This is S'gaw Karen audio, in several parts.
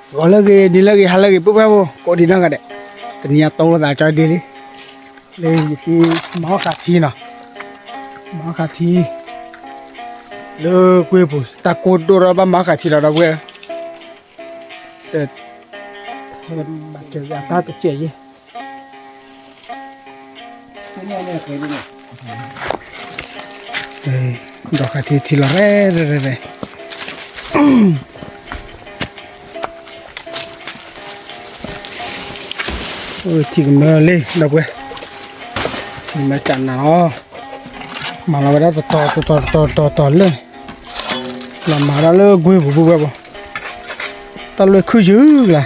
ဂီၤလၢအဂ့ၤ နံၤလၢအဂ့ၤ ဟါလၢအဂ့ၤ ပုၢ်ဝဲၢ်ဖိ ကိးဒံးနီၢ်ဂၤဒဲး, တနံၤအံၤတီလိာ်သးကၠီဒ့လံ, လၢယကမၤအီၣ်ဃာ်ထံနီၤ, မၤအီၣ်ဃာ်ထံ, လၢကွ့ပူၤ တၢ်ကိၢ်ဒိၣ်ဒီးဘၣ်မၤအီၣ်ဃာ်ထံလီၤ ဒီပုၢ်ဝဲၢ်, တၢ်တစဲးယဲၢ် ဒီးဃာ်ထံထံလီၤရဲၣ်ရဲၣ်ရဲၣ်, ထံကမၢလံ ဒီပုၢ်ဝဲၢ်, ထံကမၢကနၤလီၤ, မၤလီၤဝဲဒၣ်တတီၤတတီၤတတီၤတတီၤလၢ လီၤမၤဒၣ်လၢကွ့ပူၤ ပုၢ်ဝဲၢ်ဖိ, တၢ်လွဲၢ်ခုၣ်ယုၢ်လၢ်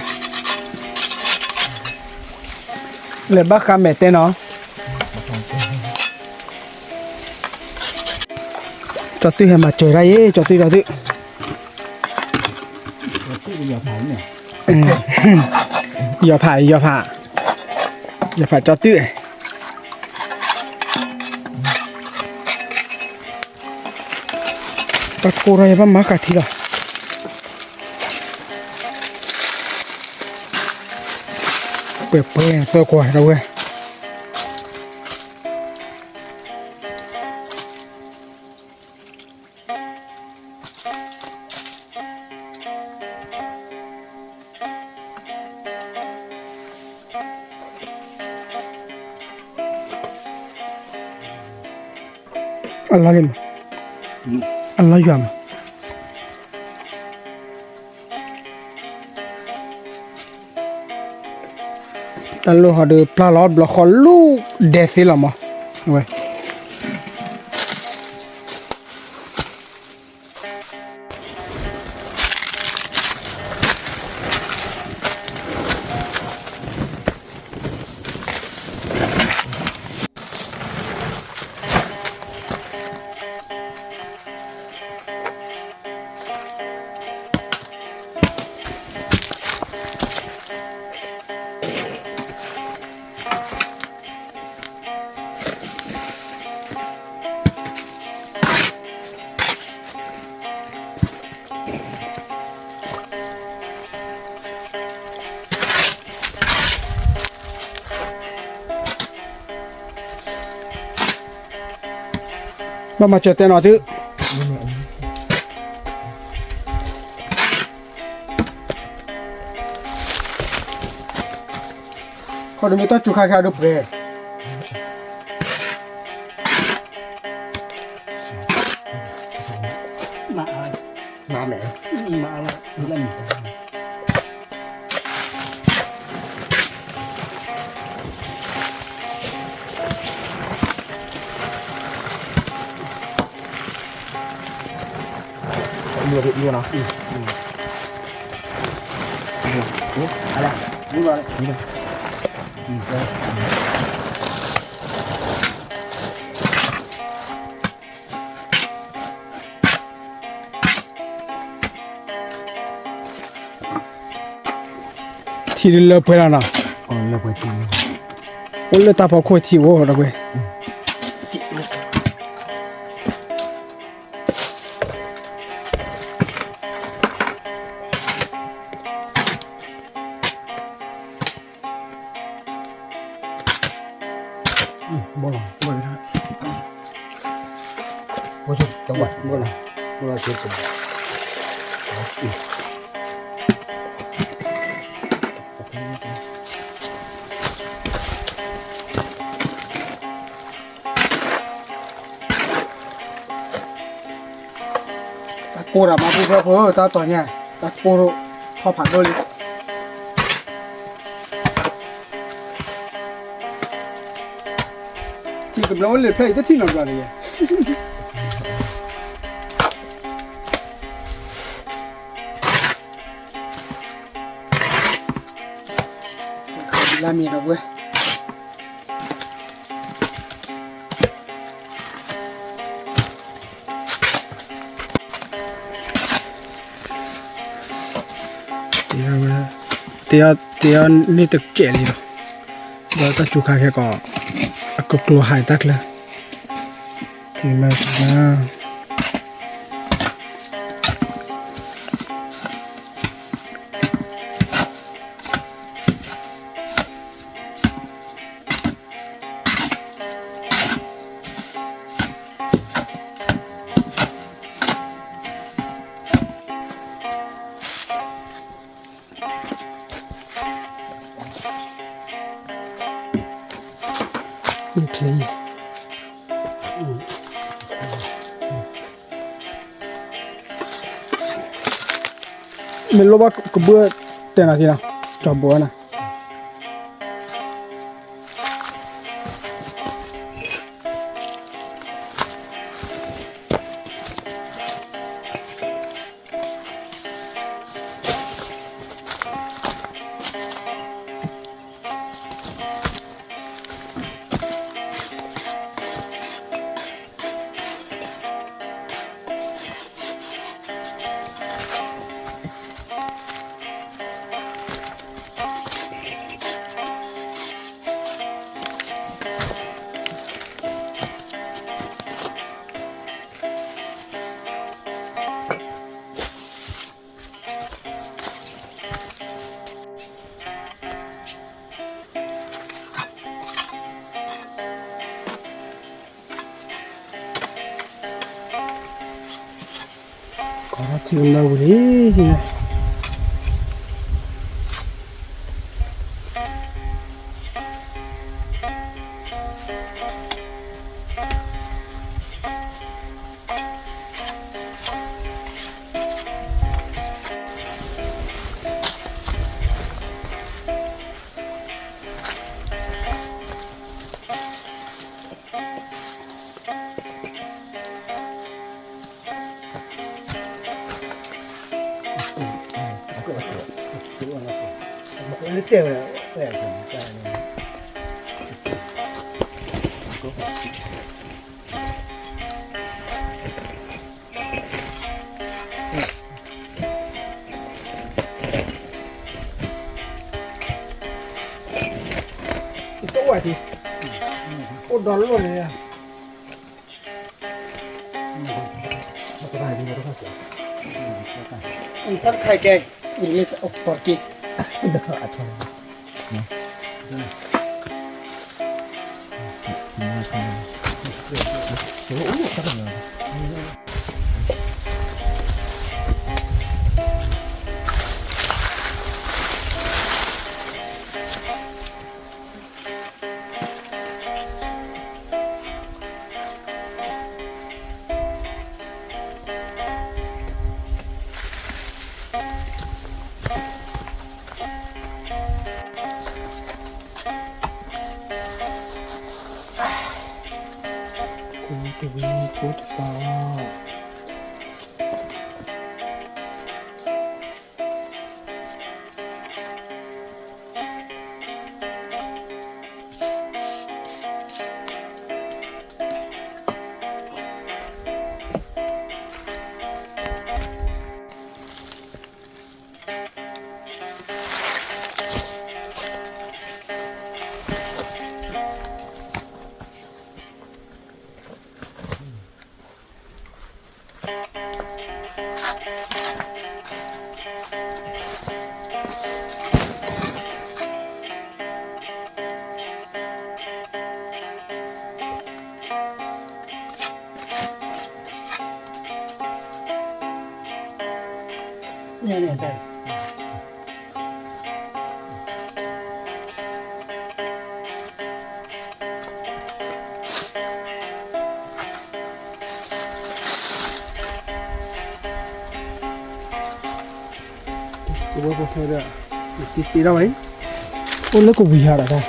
လဲၤဘၣ်ဃးမဲာ်တဲနီၤ, ကၠီတုၢ်ဟဲမၤစၢၤတၢ်အံၤ ကၠီတုၢ် ကၠီတုၢ်, ယီၤဖး ယီၤဖး ယီၤဖးကၠီတုၢ် တၢ်ကိၢ်ထီၣ်ယဲ ဘၣ်မၤဃာ်ထံလီၤ, ပှဲၤပှဲၤသၢကွၢ် ဒီပုၢ်ဝဲၢ်. အလါလံမး, အလါယွၤမး, တၢ်လိၣ်ဟီဒုးပျၢ်လီၤဘျီဃီလူၢ်ဒဲးသ့လီၤမး, ဝဲ ဘၣ်မၤစၢၤတဲနီၤသု, ခီဒမ့ၢ်တၢ်စူၤခါခဲအဒိပှဲၤ, မၤ, မၤ, မၤ, ထံဒုးလၢပှဲၤလီၤနီၤ, အိၣ်လၢတၢ်ဖီခိၣ်ထံအိၣ်ဒီးပှဲၤ တၢ်ကိၢ်ဒီးမၤပူၤဖျၢၣ်ဖိ တၢ်တီၤညါ, တၢ်ကိၢ်ထီၣ်ဖးဒိၣ်လံ. ထံကဘျီအိၣ်လၢဖျၢၣ်အံၤ တထံၣ်နီတဘျီတဂ့ၤ. လါမ့ၤဒီပုၢ်ဝဲၢ် တဲအီၤ တဲအီၤန့ၢ်တကဲးလံလီၤ. ဒီးတၢ်စူၤခါခဲကီး အကကျိၤဟးတၢ်ချၢ ထံမၢ် ထံမၢ် တၢ် ကဲ, မ့ၢ်လိၣ်ဘၣ်ကဘၢၣ်တဲနၤက့ၤနီၤ, ကၠီဘိနၤ. ကီထီၣ်ထံကနၢပူၤလံ, အိၣ်ဒီးလိၣ်န့ၣ်, တၢ်တခါကဲ, အံၤမ့ၢ်အပီၢ်တက့ၢ်, ဒီးအထီၣ် ကိးတဝံၤကိးတပၤအီၤ. ကဝဲၤပိာ်ထွဲဒီး တ့တ့ထီၣ်ဝဲအံၤ, အိၣ်လၢကဝံၤဟးဒီးတၢ်.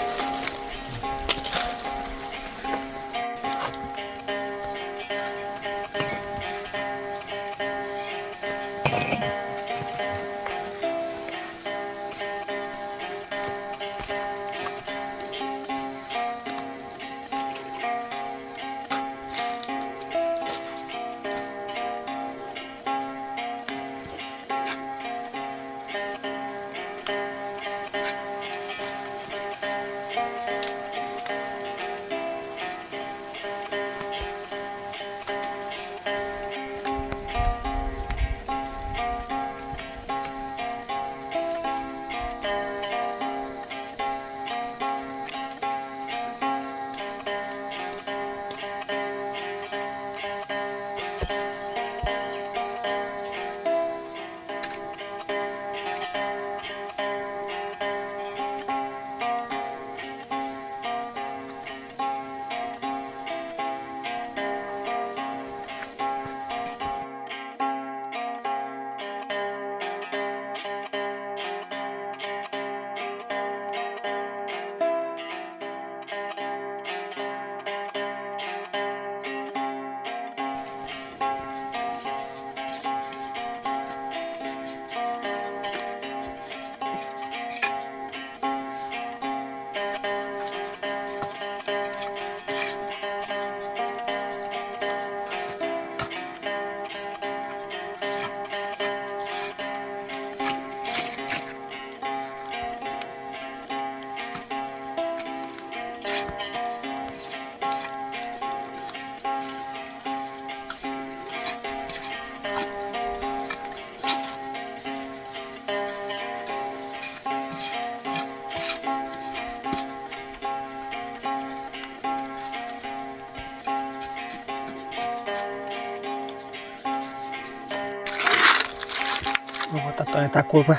တၢ်တီတၢ်ကိၢ်ပှၤ,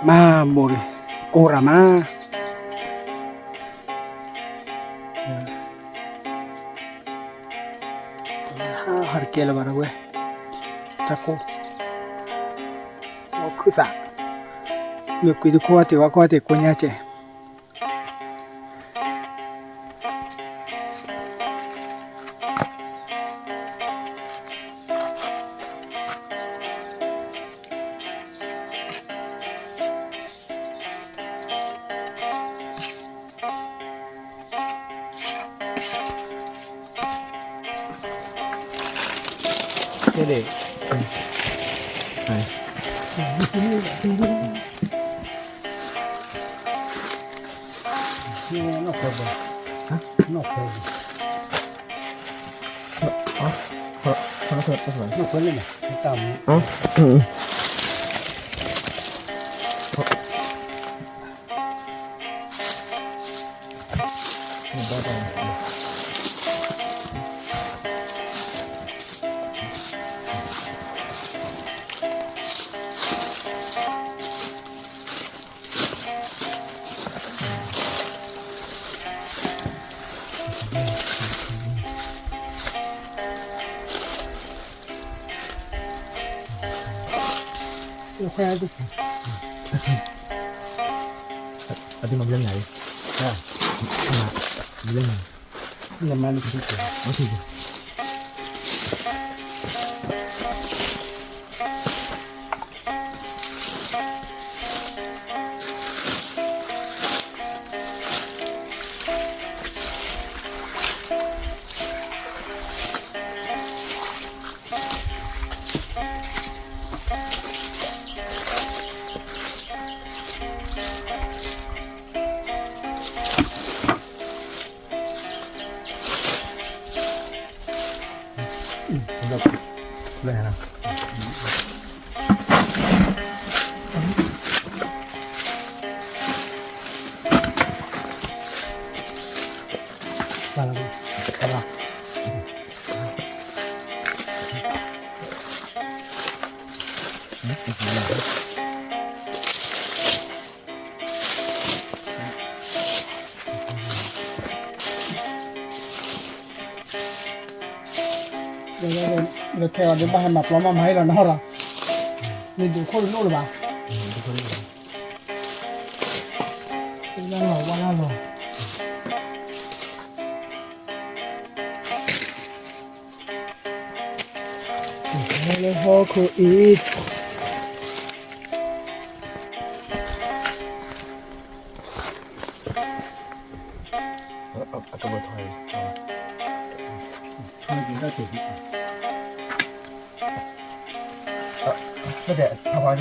မၤမိၢ်ရံၣ်, ကိၢ်ရၤမး, ဟါဟါတကဲလၢၤဘၣ်ဒီးဝဲ, တၢ်ကိၢ်, အီၣ်ခုသး, မ့ၢ်ကွံာ်တခိၣ်အတ့ၢ်ဝါခိၣ်အတ့ၢ်ကိၢ်ညါကဲး အဒိမဘျဲၣ်ညါ, ဘျဲၣ်ညါ, လမန လၢခဲအံၤဒ်ဘၣ်ဟဲမၤပျီမးမၤဟဲလီၤနီၢ်လီၤ, မ့ၢ်ဒုးခိၣ်တလိၣ်လၢၤဘၣ်, ဝါလၢ်လီၤ, လ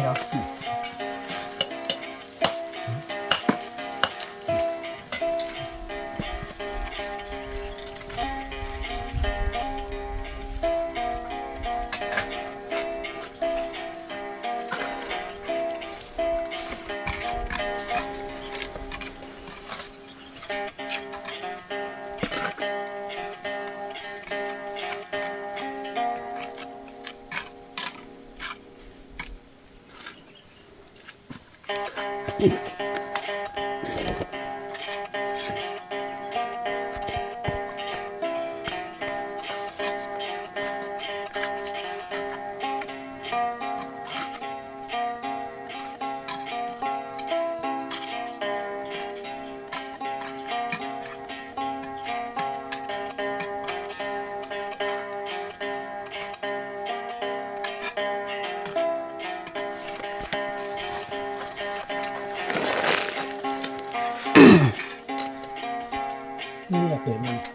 ၢဟီၣ်ခိၣ်အံၤ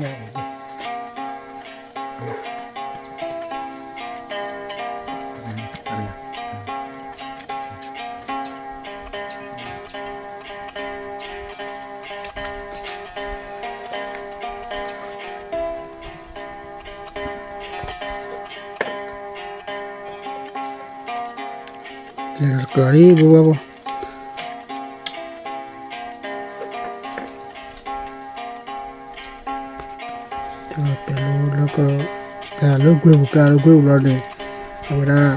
လဲၤဒီးတကြၢးလံ ဘိဘၣ်ဘိ ပျဲလၢက ပျဲလၢကွဲပူၤ ပျဲလၢကွဲပူၤလီၤဒီး အဝဲဒၣ်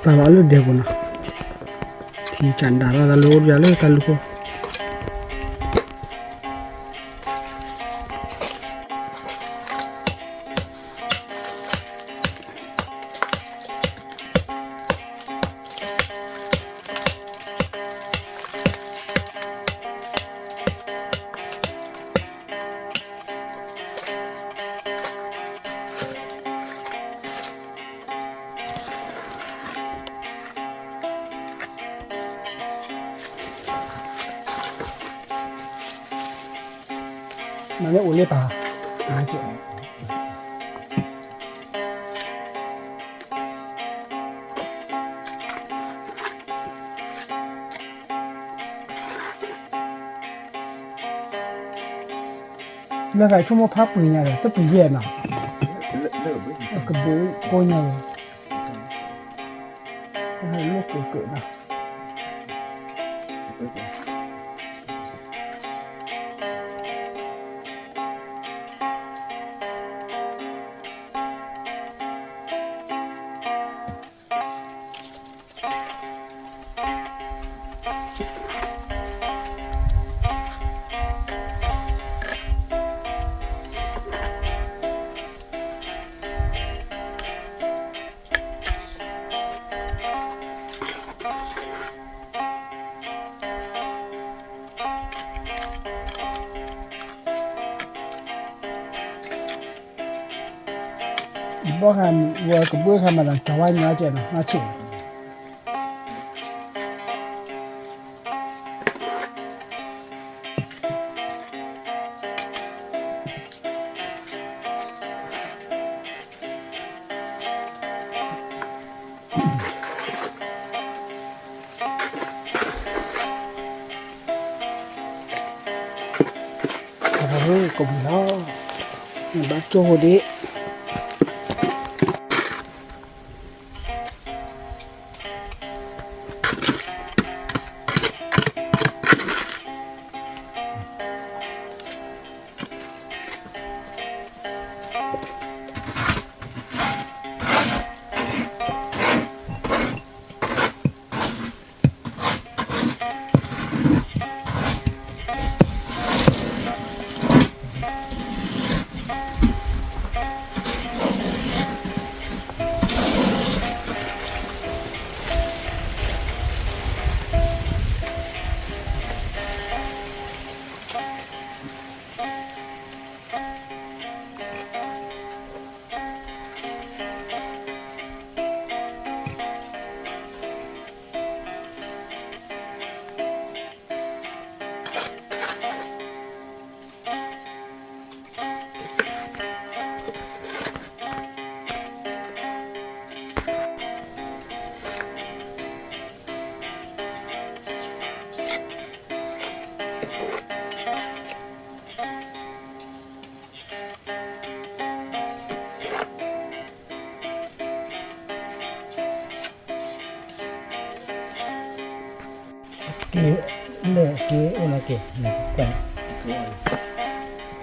ပျဲလီၤအလၢဒဲပူၤနီၤ ထံကၢ်နဒၣ်လီၤတၢ်လၢအိၣ်တပျးလၢတၢ်လူၢ်ခိၣ် မ့ၢ်အိၣ်လၢပၢ် လၢဂၤဆိကမိၣ်ဖးပှ့ၤညါဒီး တပှ့ၤယဲၢ်နီၤ ကဘုးကိးညါ လၢကကနီၤ ဘီၣ်ဃးဝဲကဘုးဃာ်မၤသး ကဝါညီကဲနီၤ နီၢ်ဆံး ကဘုးလီၤ ဘၣ်ကၠိၣ်ဒံး က့ၤ လဲၣ်က့ၤ အိၣ်လၢက့ၤ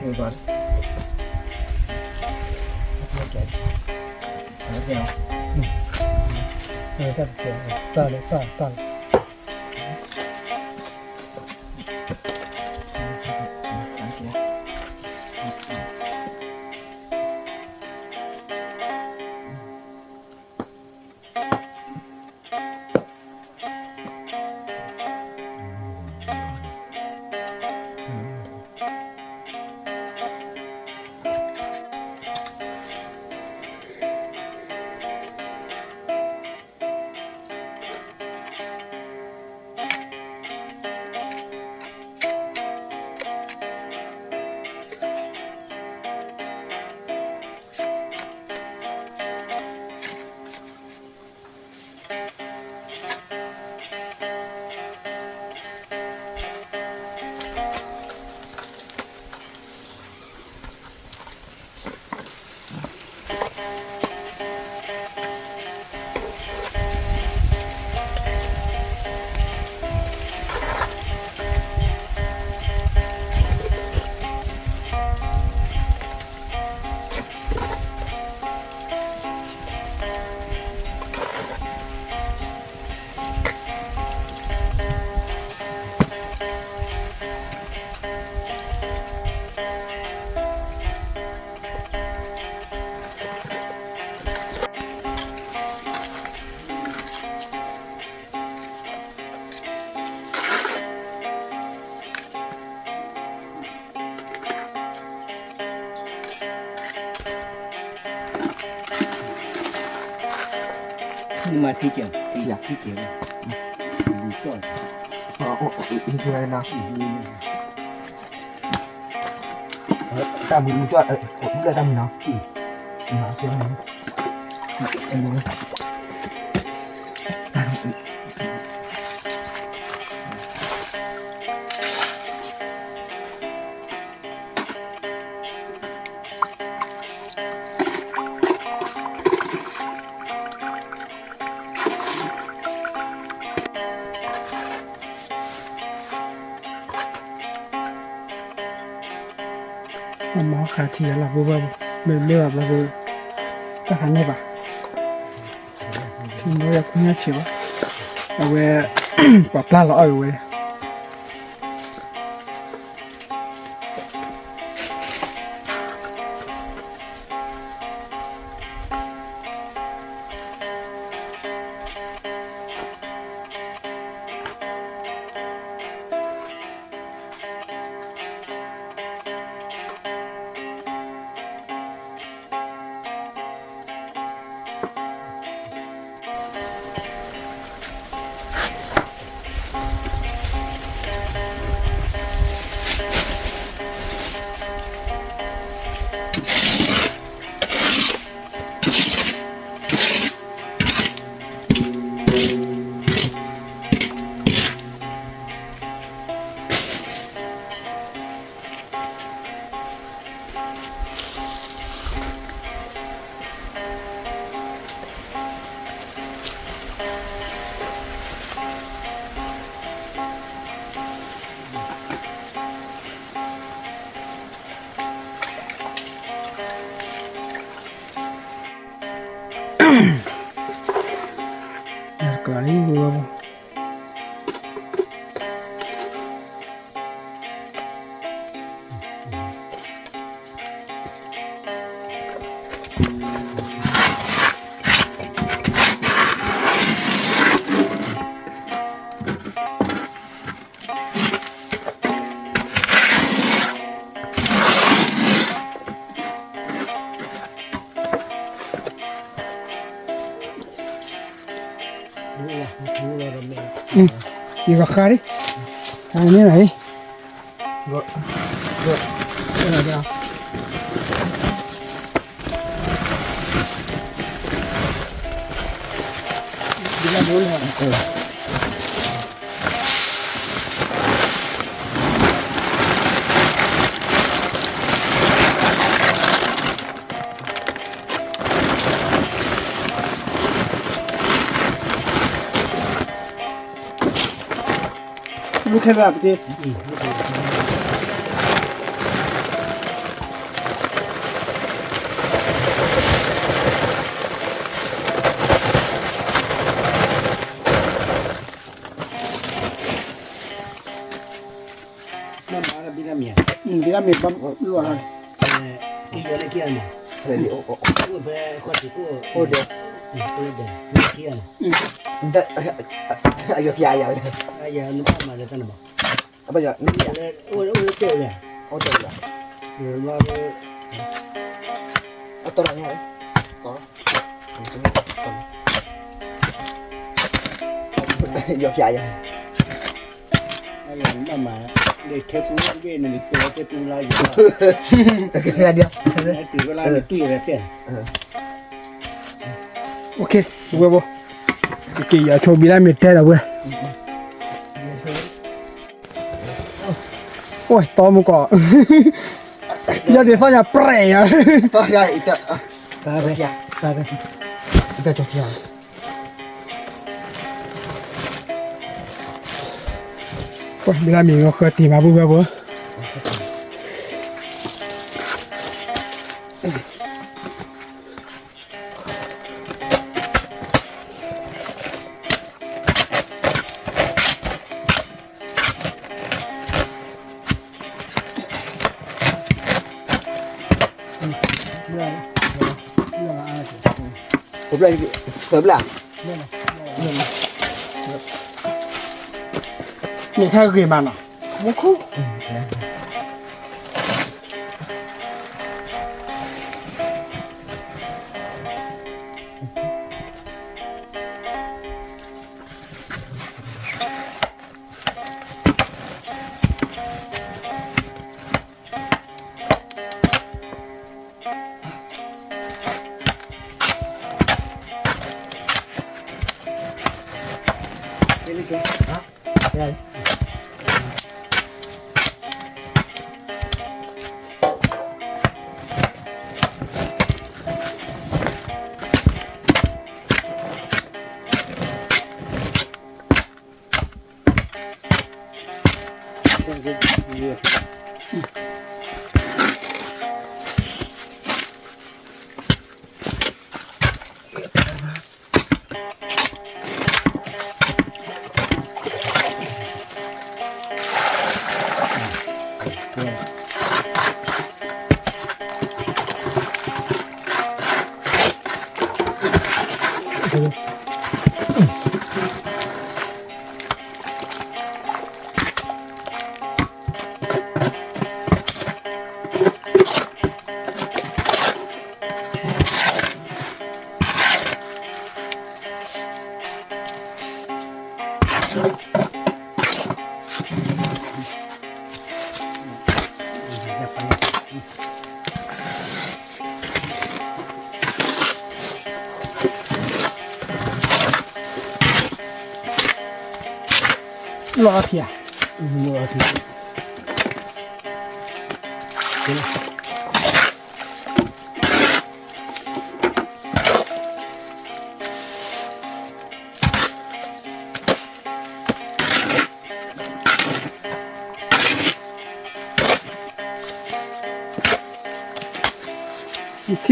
ကွၢ် က့ၤဘၣ် တၢ်လၢ တၢ်လၢ တၢ်လၢ မၤထံကဲ, ထံကဲ, ထံကဲ, လူကီၢ်, အ, အ, အ, အ, တၢ်မုၢ်, မုၢ်ကီၢ်, အ, အ, အ, တၢ်မုၢ်နီၤ, အ, အ, မၤခးထံလၢ်ဘိဘၣ်, မ့ၢ်မ့ၢ်ဘၣ်ဘၣ်ဘၣ်, တၢ်ခးန့ၢ်ဘၣ်, ထံမ့ၢ်ဝဲခွံညါဆံးဘၣ်, အဝဲ, ပှၤပျၢ်လီၤအီၣ်ဝဲ ယကဃါဒံး, န့ၣ်လီၤ, လူခဲလၢာ်ပတ့ ဘံလၢမ့ၢ်, ဘံလၢမ့ၢ်ဘၣ်လီၤ, ကယီၤလၢခံဂၤန့ၣ်, အိၣ်ဒီး, အယီၤခံဂၤယၤ, အယၤနဘၣ်မၤလၢတၢ်န့ၣ်ဘၣ်, အဘၣ်ယီၤ, အိၣ်တဲလၢ, အိၣ်တဲလၢ, အတီၢ်တၢ်ညါ, ယီၤခံဂၤယၤ မ့ၢ်မး, ထဲပူ, ထဲပူလၢယၤ, ကဲဒ်, ထဲပူလၢယၤ, ဝဲဘိ, က့ၤယီၤဆိဘံလၢမ့ၢ်တဲဒီးဝဲ, အိၣ်တီမူကီၢ်, ယီၤဒ်သိးညါပြဲၢ်ယၤ, ဘံလၢမ့ၢ်ဂီၤဃၢၤတ့ၢ်မးဘိဝဲဘိ ဘျၢ, ဘျၢ, ဘျၢ, န့ၣ်ခဲဂ့ၤမးနီၤ, မူခိၣ်. လီၤအထံၣ်ဧါ, လီၤအထံၣ်, ထံၣ်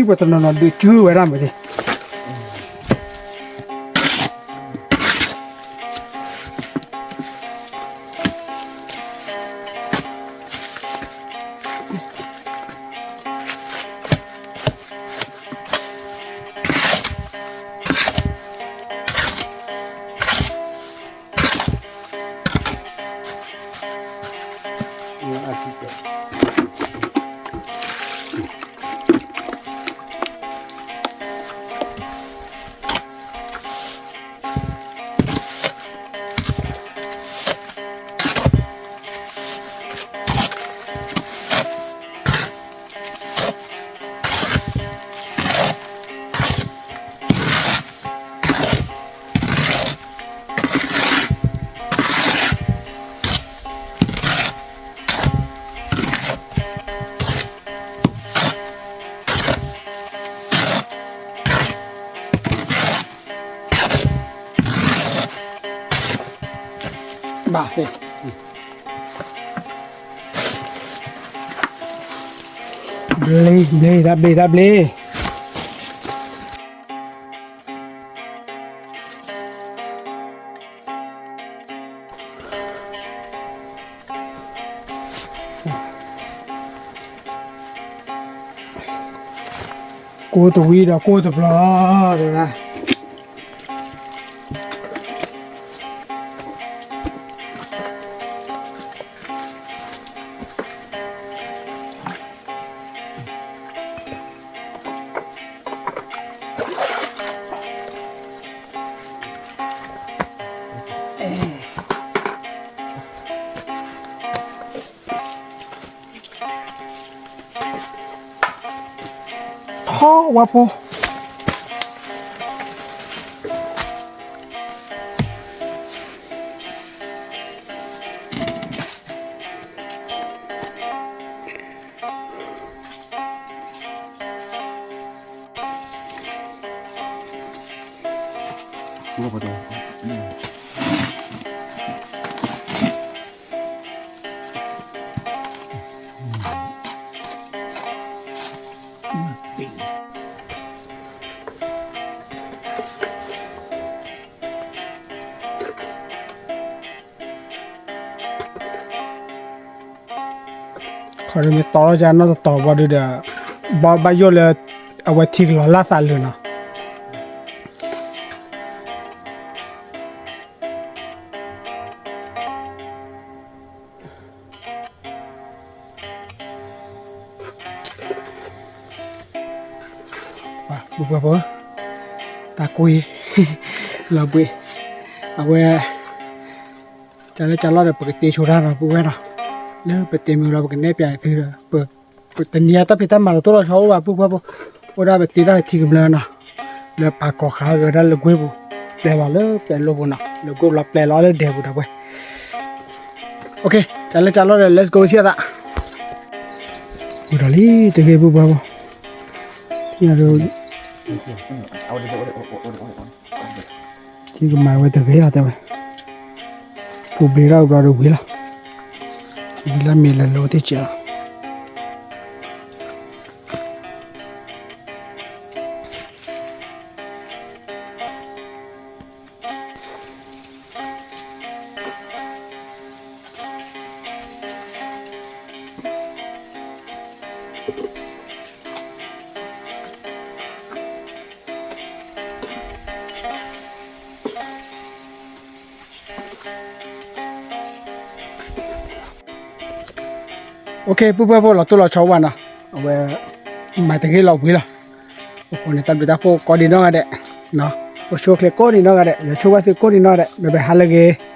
ပှၤတနီၤနီၤ ဒုးကၠူဝဲဒၣ်မ့ၢ်သ့ၣ်. ဘၣ်သ့ၣ်, ဘျ့ဘျ့ တၢ်ဘျ့တၢ်ဘျ့. ကိၢ်တဝံၤဒီးကိၢ်တဘျီ, တဲဝဲဒၣ်. ထီၣ်ဝါဖိ ခီမ့ၢ်တီလီၤကနီၢ်တတီၤဘၣ်ဒုဒီး ဘၣ်ယိၣ်လၢ အဝဲထံကလီၤလၢသးလၢာ်နီၤ. ပုၢ်ဝဲၢ်ဖိ, တၢ်ကွံ လီၤဘှံး, အဝဲ တၢ်လၢတၢ်လီၢ်ဒီး ပကတ့ဆိတၢ်နီၤ ပုၢ်ဝဲၢ်နီၤ, လၢပတ့မုာ်လီၤ ပကနဲၣ်ပၠးသုဒီး ပတနံၤအတၢ်ဖံးတၢ်မၤလီၤတိၢ်လီၤဆီအိၣ်ဘၣ် ပုၢ်ဝဲၢ်ဖိ, အိၣ်ဒၣ်ပတ့တၢ်လၢထံကမျၢၢ်နီၤ, လၢပာ်ကီၤဃာ်ဂ့ၤဒၣ်လၢကွ့ၢ်ပူၤ, ပျဲလီၤလၢပျဲလိပူၤနီၤ, လၢကွ့ၢ်ပူၤလီၤ ပျဲလီၤလၢဒဲပူၤဒီးဝဲ တၢ်လၢတၢ်လီၢ်ဒီး let's go ထံၣ်အသး, အိၣ်ဒီးလံ တဂ့ၤ ပုၢ်ဝဲၢ်ဖိ, ထံကမၤဝဲတဂ့ၤလီၤတဲဝဲ, ပူၤဘျ့ဒၣ်ဘျီဒီးဝံၤလီၤ, ဝံၤလၢမ့ၢ်လၢလိၤသ့ၣ်ကဲးလီၤ. ပုၢ်ဖိဝဲၢ်ဖိ လီၤတိၢ်လီၤဆီအိၣ်ဘၣ်နီၤ, အဝဲ မၤတဂ့ၤလီၤဝံၤလီၤ. အဃိန့ၣ် တၢ်ဘျုးတၢ်ဖှိၣ်ကိးဒံးနီၢ်ဂၤဒဲး, အိၣ်ဆူၣ်အိၣ်ချ့ကိးဒံးနီၢ်ဂၤဒဲး, ယွၤဆိၣ်ဂ့ၤသုကိးဒံးနီၢ်ဂၤဒဲး, ဘၣ်ဘၣ် ဟါလၢအဂ့ၤ.